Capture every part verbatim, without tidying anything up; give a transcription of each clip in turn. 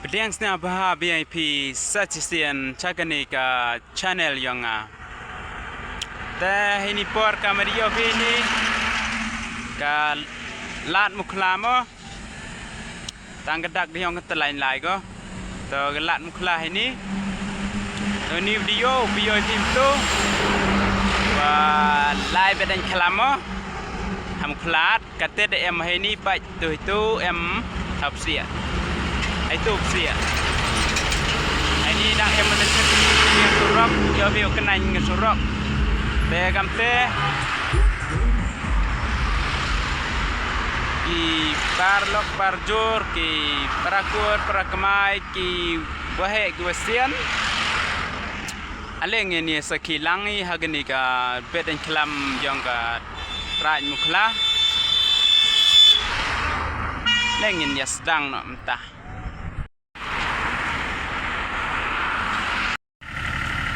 Pdiang sniawbha phi sa chisien cha kani ka channel yong nga. Te heini por ka mari yoh phi ni ka Lad Mukhla mo. Tang ka dak di yong ka talain lai ko. To ka Lad Mukhla heini. To ni video phi yoh phi tu. Wa lai Beit Dain Khlam mo. Ha Mukhla. Katte da em heini pait tu hitu em thap sia. Ai tu sia. Heini dang em da chet ni surok, yoh phi u kynang nga surok. Te kamte ki parlok parjur, ki parakur parakmai, ki waheh ki wasian. Ale ngin ya sakhi lang i ha kani ka Beit Dain Khlam yong ka Raij Mukhla. Le ngin ya sdang noh mynta.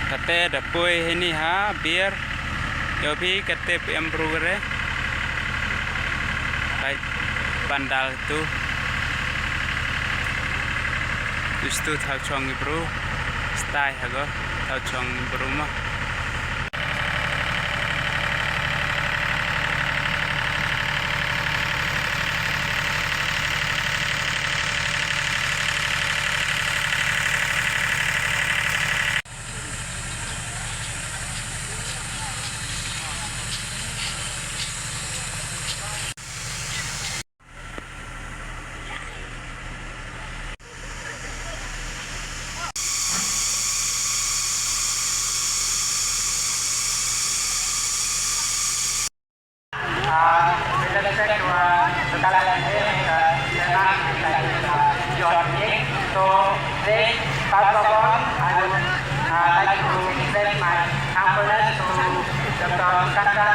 Kate da poi heini ha bier. Yoh phi kate em bru re. Pai pandal tu. Istu thaw chong i bru. Stai ha ko. Thaw chong i bru mo. So, they, first of all, I would, uh, like to extend my thankfulness to Doctor Kanta